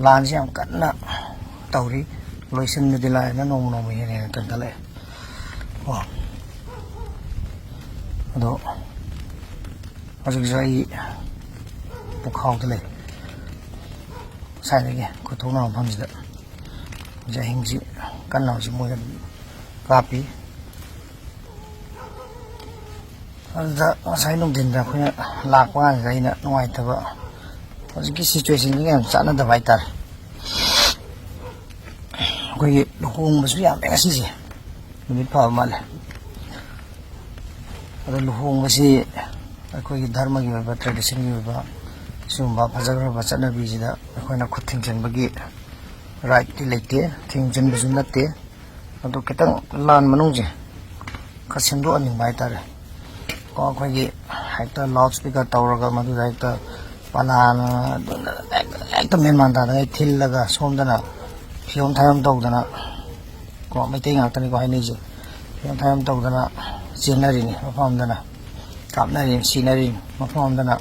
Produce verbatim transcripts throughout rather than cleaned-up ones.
ꯂꯥꯟꯁꯤ ꯌꯥꯝ ꯀꯟꯅ ꯇꯧꯔꯤ꯫ ꯂꯣꯏꯁꯤꯟꯕꯗꯤ ꯂꯥꯏꯔꯅ ꯅꯣꯡꯃ ꯅꯣꯡꯃ ꯍꯦꯟꯅ ꯍꯦꯟꯅ ꯀꯟꯈꯠꯂꯛꯑꯦ꯫ ꯀꯣ꯫ ꯑꯗꯣ ꯍꯧꯖꯤꯛꯁꯨ ꯑꯩ ꯄꯨꯈꯥꯎꯗ ꯂꯩ꯫ ꯉꯁꯥꯏꯗꯒꯤ ꯑꯩꯈꯣꯏ ꯊꯣꯛꯅꯕ ꯃꯐꯝꯁꯤꯗ ꯍꯧꯖꯤꯛ ꯑꯍꯤꯡꯁꯤ ꯀꯟꯅ ꯍꯧꯖꯤꯛ ꯃꯣꯏꯅ ꯀꯥꯞꯄꯤ꯫ ꯑꯗꯨꯗ ꯉꯁꯥꯏ ꯅꯨꯡꯊꯤꯟꯗ ꯑꯩꯈꯣꯏꯅ ꯂꯥꯛꯄ ꯀꯥꯟꯁꯤꯗ ꯑꯩꯅ ꯅꯨꯡꯉꯥꯏꯇꯕ, ꯍꯧꯖꯤꯛꯀꯤ ꯁꯤꯆꯨꯋꯦꯁꯟꯁꯤꯒ ꯌꯥꯝ ꯆꯥꯟꯅꯗꯕ ꯍꯥꯏꯇꯥꯔꯦ꯫ ꯑꯩꯈꯣꯏꯒꯤ ꯂꯨꯍꯣꯡꯕꯁꯨ ꯌꯥꯝꯃꯦ ꯉꯁꯤꯁꯦ, ꯅꯨꯃꯤꯠ ꯐꯕ ꯃꯥꯜꯂꯦ꯫ ꯑꯗꯣ ꯂꯨꯍꯣꯡꯕꯁꯤ ꯑꯩꯈꯣꯏꯒꯤ ꯙꯔꯃꯒꯤ ꯑꯣꯏꯕ, ꯇ꯭ꯔꯦꯗꯤꯁꯟꯒꯤ ꯑꯣꯏꯕ ꯁꯤꯒꯨꯝꯕ ꯐꯖꯈ꯭ꯔꯕ ꯆꯠꯅꯕꯤꯁꯤꯗ ꯑꯩꯈꯣꯏꯅ ꯈꯨꯠ ꯊꯤꯡꯖꯤꯟꯕꯒꯤ ꯔꯥꯏꯠꯇꯤ ꯂꯩꯇꯦ, ꯊꯤꯡꯖꯤꯟꯕꯁꯨ ꯅꯠꯇꯦ꯫ ꯑꯗꯣ ꯈꯤꯇꯪ ꯂꯥꯟ ꯃꯅꯨꯡꯁꯦ ꯈꯔ ꯁꯦꯝꯗꯣꯛꯍꯟꯅꯤꯡꯕ ꯍꯥꯏꯇꯥꯔꯦ꯫ ꯀꯣ, ꯑꯩꯈꯣꯏꯒꯤ ꯍꯦꯛꯇ ꯂꯥꯎꯠ ꯁ꯭ꯄꯤꯀꯔ ꯇꯧꯔꯒ ꯃꯗꯨꯗ ꯍꯦꯛꯇ ꯄꯂꯥꯅ ꯑꯗꯨꯅ ꯍꯦꯛꯇ, ꯍꯦꯛꯇ ꯃꯦꯟꯃꯥꯟ ꯇꯥꯗꯉꯩ ꯊꯤꯜꯂꯒ ꯁꯣꯝꯗꯅ ꯐꯤꯌꯣꯝ ꯊꯥꯌꯣꯝ ꯇꯧꯗꯅ, ꯀꯣ, ꯃꯩꯇꯩ ꯉꯥꯛꯇꯅꯤꯀꯣ ꯍꯥꯏꯅꯩꯁꯦ, ꯐꯤꯌꯣꯝ ꯊꯥꯌꯣꯝ ꯇꯧꯗꯅ ꯆꯦꯟꯅꯔꯤꯅꯤ꯫ ꯃꯐꯝ ꯑꯃꯗꯅ ꯀꯥꯞꯅꯔꯤꯅꯤ, ꯁꯤꯅꯔꯤꯅꯤ꯫ ꯃꯐꯝ ꯑꯃꯗꯅ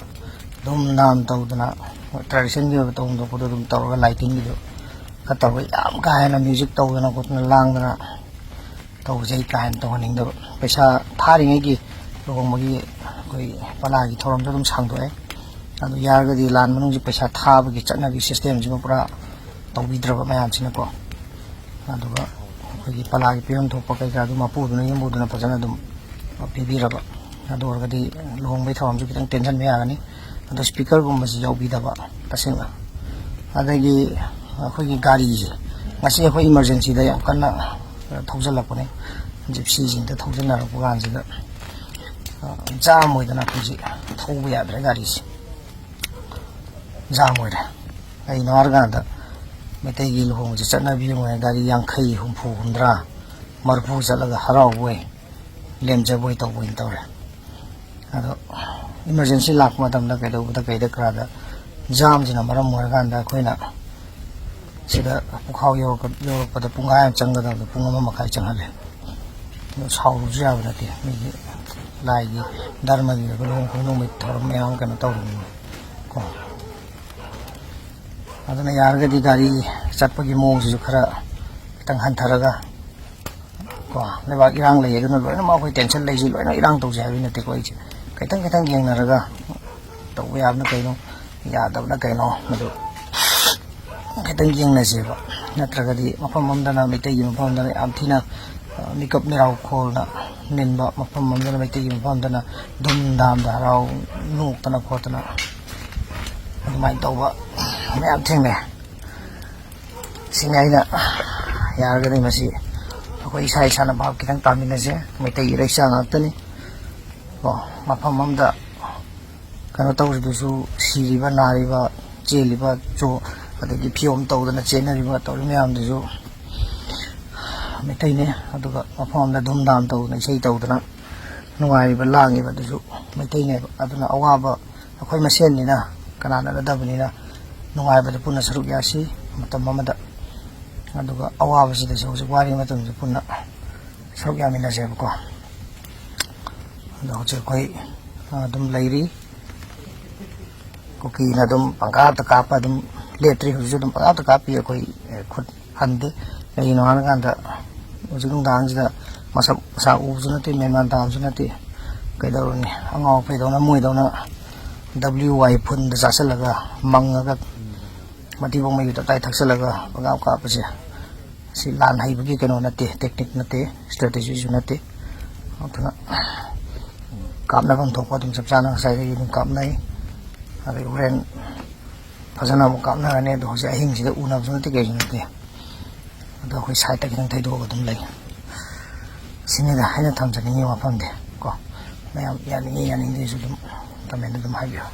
ꯗꯨꯝ ꯗꯥꯝ ꯇꯧꯗꯅ, ꯇ꯭ꯔꯦꯗꯤꯁꯟꯒꯤ ꯑꯣꯏꯕ ꯇꯧꯐꯝ ꯊꯣꯛꯄꯗꯣ ꯑꯗꯨꯝ ꯇꯧꯔꯒ, ꯂꯥꯏꯇꯤꯟꯒꯤꯗꯣ ꯈꯔ ꯇꯧꯔꯒ, ꯌꯥꯝ ꯀꯥ ꯍꯦꯟꯅ ꯃ꯭ꯌꯨꯖꯤꯛ ꯇꯧꯗꯅ ꯈꯣꯠꯇꯅ ꯂꯥꯡꯗꯅ ꯇꯧꯕꯁꯦ ꯑꯩ ꯀꯥ ꯍꯦꯟꯅ ꯇꯧꯍꯟꯅꯤꯡꯗꯕ꯫ ꯄꯩꯁꯥ ꯊꯥꯔꯤꯉꯩꯒꯤ ꯂꯨꯍꯣꯡꯕꯒꯤ ꯑꯩꯈꯣꯏ ꯄꯂꯥꯒꯤ ꯊꯧꯔꯝꯁꯨ ꯑꯗꯨꯝ ꯁꯥꯡꯗꯣꯛꯑꯦ꯫ ꯑꯗꯨ ꯌꯥꯔꯒꯗꯤ ꯂꯥꯟ ꯃꯅꯨꯡꯁꯤ ꯄꯩꯁꯥ ꯊꯥꯕꯒꯤ ꯆꯠꯅꯕꯤ ꯁꯤꯁꯇꯦꯝꯁꯤꯃ ꯄꯨꯔꯥ ꯇꯧꯕꯤꯗ꯭ꯔꯕ ꯃꯌꯥꯝꯁꯤꯅꯀꯣ꯫ ꯑꯗꯨꯒ ꯑꯩꯈꯣꯏꯒꯤ ꯄꯂꯥꯒꯤ ꯄꯤꯐꯝ ꯊꯣꯛꯄ ꯀꯩꯀꯥꯗꯨ ꯃꯄꯨꯗꯨꯅ, ꯌꯨꯝꯕꯨꯗꯨꯅ ꯐꯖꯅ ꯑꯗꯨꯝ ꯄꯤꯕꯤꯔꯕ꯫ ꯑꯗꯨ ꯑꯣꯏꯔꯒꯗꯤ ꯂꯨꯍꯣꯡꯕꯒꯤ ꯊꯧꯔꯝꯁꯨ ꯈꯤꯇꯪ ꯇꯦꯟꯁꯤꯟꯕ ꯌꯥꯒꯅꯤ꯫ ꯑꯗꯣ ꯁ꯭ꯄꯤꯀꯔꯒꯨꯝꯕꯁꯤ ꯌꯥꯎꯕꯤꯗꯕ ꯇꯁꯦꯡꯅ꯫ ꯑꯗꯒꯤ ꯑꯩꯈꯣꯏꯒꯤ ꯒꯥꯔꯤꯁꯦ, ꯉꯁꯤ ꯑꯩꯈꯣꯏ ꯏꯃꯥꯔꯖꯦꯟꯁꯤꯗ ꯌꯥꯝ ꯀꯟꯅ ꯊꯧꯖꯤꯜꯂꯛꯄꯅꯦ꯫ ꯖꯤꯞꯁꯤꯁꯤꯡꯗ ꯊꯧꯖꯤꯟꯅꯔꯛꯄ ꯀꯥꯟꯁꯤꯗ, ꯑ, ꯖꯥꯝ ꯑꯣꯏꯗꯅ ꯑꯩꯈꯣꯏꯁꯤ ꯊꯧꯕ ꯌꯥꯗ꯭ꯔꯦ ꯒꯥꯔꯤꯁꯤ꯫ ꯖꯥꯝ ꯑꯣꯏꯔꯦ꯫ ꯀꯩꯅꯣ ꯍꯥꯏꯔꯀꯥꯟꯗ ꯃꯩꯇꯩꯒꯤ ꯂꯨꯍꯣꯡꯕꯁꯦ ꯆꯠꯅꯕꯤ ꯑꯃ ꯑꯣꯏꯅ ꯒꯥꯔꯤ ꯌꯥꯡꯈꯩ, ꯍꯨꯝꯐꯨ, ꯍꯨꯝꯗ꯭ꯔꯥ, ꯃꯔꯤꯐꯨ ꯆꯠꯂꯒ ꯍꯔꯥꯎꯕ ꯑꯣꯏ, ꯂꯦꯝꯖꯕ ꯑꯣꯏ ꯇꯧꯕ ꯑꯣꯏꯅ ꯇꯧꯔꯦ꯫ ꯑꯗꯣ ꯏꯃꯥꯔꯖꯦꯟꯁꯤ ꯂꯥꯛꯄ ꯃꯇꯝꯗ ꯀꯩꯗꯧꯕꯗ ꯀꯩꯗ ꯀꯔꯥꯗ ꯖꯥꯝꯁꯤꯅ ꯃꯔꯝ ꯑꯣꯏꯔꯀꯥꯟꯗ ꯑꯩꯈꯣꯏꯅ ꯁꯤꯗ ꯄꯨꯈꯥꯎ ꯌꯧꯔꯛꯄ-, ꯌꯧꯔꯛꯄꯗ ꯄꯨꯡꯈꯥꯏ ꯑꯃ ꯆꯪꯒꯗꯕꯗꯣ ꯄꯨꯡ ꯑꯃ ꯃꯈꯥꯏ ꯆꯪꯍꯜꯂꯦ꯫ ꯑꯗꯣ ꯁꯥꯎꯔꯨꯕꯁꯨ ꯌꯥꯕ ꯅꯠꯇꯦ, ꯃꯤꯒꯤ ꯂꯥꯏꯒꯤ ꯙꯔꯃꯒꯤ ꯑꯣꯏꯕ ꯂꯨꯍꯣꯡ ꯈꯣꯡꯗꯣꯡꯕꯒꯤ ꯊꯧꯔꯝ ꯃꯌꯥꯝ ꯑꯃ ꯀꯩꯅꯣ ꯇꯧꯔꯤꯕꯅꯤꯅ ꯀꯣ꯫ ꯑꯗꯨꯅ ꯌꯥꯔꯒꯗꯤ ꯒꯥꯔꯤ ꯆꯠꯄꯒꯤ ꯃꯑꯣꯡꯁꯤꯁꯨ ꯈꯔ ꯈꯤꯇꯪ ꯍꯟꯊꯔꯒ, ꯀꯣ, ꯂꯩꯕꯥꯛ ꯏꯔꯥꯡ ꯂꯩ ꯑꯗꯨꯅ ꯂꯣꯏꯅꯃꯛ ꯑꯩꯈꯣꯏ ꯇꯦꯟꯁꯟ ꯂꯩꯁꯤ, ꯂꯣꯏꯅ ꯏꯔꯥꯡ ꯇꯧꯁꯤ ꯍꯥꯏꯕ ꯅꯠꯇꯦꯀꯣ꯫ ꯑꯩꯁꯦ ꯈꯤꯇꯪ ꯈꯤꯇꯪ ꯌꯦꯡꯅꯔꯒ ꯇꯧꯕ ꯌꯥꯕꯅ ꯀꯩꯅꯣ, ꯌꯥꯗꯕꯅ ꯀꯩꯅꯣ, ꯃꯗꯨ ꯈꯤꯇꯪ ꯌꯦꯡꯅꯁꯦꯕ꯫ ꯅꯠꯇ꯭ꯔꯒꯗꯤ ꯃꯐꯝ ꯑꯃꯗꯅ, ꯃꯩꯇꯩꯒꯤ ꯃꯐꯝ ꯑꯃꯗꯅ ꯌꯥꯝ ꯊꯤꯅ, ꯑ, ꯃꯤꯀꯞ ꯃꯤꯔꯥꯎ ꯈꯣꯜꯅ ꯅꯤꯟꯕ, ꯃꯐꯝ ꯑꯃꯗꯅ, ꯃꯩꯇꯩꯒꯤ ꯃꯐꯝ ꯑꯃꯗꯅ ꯙꯨꯝ ꯙꯥꯝꯗ ꯍꯔꯥꯎ ꯅꯣꯛꯇꯅ ꯈꯣꯠꯇꯅ ꯑꯗꯨꯃꯥꯏꯅ ꯇꯧꯕ ꯃꯌꯥꯝ ꯊꯦꯡꯅꯩ꯫ ꯁꯤꯅꯤ ꯑꯩꯅ, ꯌꯥꯔꯒꯗꯤ ꯃꯁꯤ ꯑꯩꯈꯣꯏ ꯏꯁꯥ ꯏꯁꯥꯅ ꯚꯥꯞ ꯈꯤꯇꯪ ꯇꯥꯃꯤꯟꯅꯁꯦ꯫ ꯃꯩꯇꯩꯒꯤ ꯏꯔꯩꯆꯥ ꯉꯥꯛꯇꯅꯤ꯫ ꯀꯣ, ꯃꯐꯝ ꯑꯃꯗ ꯀꯩꯅꯣ ꯇꯧꯔꯤꯗꯨꯁꯨ, ꯁꯤꯔꯤꯕ, ꯅꯥꯔꯤꯕ, ꯆꯦꯜꯂꯤꯕ, ꯆꯣ-, ꯑꯗꯒꯤ ꯐꯤꯌꯣꯝ ꯇꯧꯗꯅ ꯆꯦꯟꯅꯔꯤꯕ, ꯇꯧꯔꯤ ꯃꯌꯥꯝꯗꯨꯁꯨ ꯃꯩꯇꯩꯅꯦ꯫ ꯑꯗꯨꯒ ꯃꯐꯝ ꯑꯃꯗ ꯙꯨꯝ ꯙꯥꯝ ꯇꯧꯗꯅ, ꯏꯁꯩ ꯇꯧꯗꯅ ꯅꯨꯡꯉꯥꯏꯔꯤꯕ, ꯂꯥꯡꯉꯤꯕ ꯑꯗꯨꯁꯨ ꯃꯩꯇꯩꯅꯦꯕ꯫ ꯑꯗꯨꯅ ꯑꯋꯥꯕ ꯑꯩꯈꯣꯏ ꯃꯁꯦꯟꯅꯤꯅ, ꯀꯅꯥꯅ ꯅꯠꯇꯕꯅꯤꯅ, ꯅꯨꯡꯉꯥꯏꯕꯗ ꯄꯨꯟꯅ ꯁꯔꯨꯛ ꯌꯥꯁꯤ ꯃꯇꯝ ꯑꯃꯗ꯫ ꯑꯗꯨꯒ ꯑꯋꯥꯕꯁꯤꯗꯁꯨ ꯍꯧꯖꯤꯛ ꯋꯥꯔꯤꯕ ꯃꯇꯝꯁꯤ ꯄꯨꯟꯅ ꯁꯔꯨꯛ ꯌꯥꯃꯤꯟꯅꯁꯦꯕꯀꯣ꯫ ꯑꯗꯣ ꯍꯧꯖꯤꯛ ꯑꯩꯈꯣꯏ, ꯑ, ꯑꯗꯨꯝ ꯂꯩꯔꯤ꯫ ꯀꯨꯀꯤꯅ ꯑꯗꯨꯝ ꯄꯪꯀꯥꯞꯇ ꯀꯥꯞꯄ ꯑꯗꯨꯝ ꯂꯦꯞꯇ꯭ꯔꯤ꯫ ꯍꯧꯖꯤꯛꯁꯨ ꯑꯗꯨꯝ ꯄꯪꯀꯥꯞꯇ ꯀꯥꯞꯄꯤ꯫ ꯑꯩꯈꯣꯏ, ꯑꯦ, ꯈꯨꯠ ꯍꯟꯗꯦ꯫ ꯀꯩꯒꯤꯅꯣ ꯍꯥꯏꯔꯀꯥꯟꯗ ꯍꯧꯖꯤꯛ ꯅꯨꯡꯗꯥꯡꯁꯤꯗ ꯃꯁꯛ ꯃꯁꯥ ꯎꯕꯁꯨ ꯅꯠꯇꯦ, ꯃꯦꯟꯃꯥꯟ ꯇꯥꯕꯁꯨ ꯅꯠꯇꯦ꯫ ꯀꯩꯗꯧꯔꯨꯅꯤ? ꯑꯉꯥꯎ ꯑꯐꯩꯗꯧꯅ, ꯃꯣꯏꯗꯧꯅ ꯗꯕ꯭ꯂꯤꯌꯨ ꯋꯥꯏ ꯐꯨꯟꯗ ꯆꯥꯁꯤꯜꯂꯒ, ꯃꯪꯉꯒ, ꯃꯊꯤꯕꯣꯡ ꯃꯍꯤꯗꯣ ꯇꯞꯇꯥꯏ ꯊꯛꯆꯜꯂꯒ ꯄꯪꯀꯥꯞ ꯀꯥꯞꯄꯁꯦ, ꯁꯤ ꯂꯥꯟ ꯍꯩꯕꯒꯤ ꯀꯩꯅꯣ ꯅꯠꯇꯦ, ꯇꯦꯛꯅꯤꯛ ꯅꯠꯇꯦ, ꯏꯁꯇ꯭ꯔꯦꯇꯦꯖꯤꯁꯨ ꯅꯠꯇꯦ꯫ ꯑꯗꯨꯅ ꯀꯥꯞꯅꯐꯝ ꯊꯣꯛꯄ ꯑꯗꯨꯝ ꯆꯞ ꯆꯥꯅ ꯉꯁꯥꯏꯗꯒꯤ ꯑꯗꯨꯝ ꯀꯥꯞꯅꯩ꯫ ꯑꯗꯩ ꯍꯣꯔꯦꯟ ꯐꯖꯅ ꯑꯃꯨꯛ ꯀꯥꯞꯅꯔꯅꯤ꯫ ꯑꯗꯣ ꯍꯧꯖꯤꯛ ꯑꯍꯤꯡꯁꯤꯗ ꯎꯅꯕꯁꯨ ꯅꯠꯇꯦ, ꯀꯩꯁꯨ ꯅꯠꯇꯦ꯫ ꯑꯗꯣ ꯑꯩꯈꯣꯏ ꯁꯥꯏꯠꯇ ꯈꯤꯇꯪ ꯊꯩꯗꯣꯛꯑꯒ ꯑꯗꯨꯝ ꯂꯩ꯫ ꯁꯤꯅꯤꯗ ꯑꯩꯅ ꯊꯝꯖꯅꯤꯡꯉꯤ ꯋꯥꯐꯝꯗꯤ ꯀꯣ꯫ ꯃꯌꯥꯝ ꯌꯥꯅꯤꯡꯉꯤ ꯌꯥꯅꯤꯡꯗꯦꯁꯨ ꯑꯗꯨꯝ ꯀꯃꯦꯟꯗ ꯑꯗꯨꯝ ꯍꯥꯏꯕꯤꯌꯨ꯫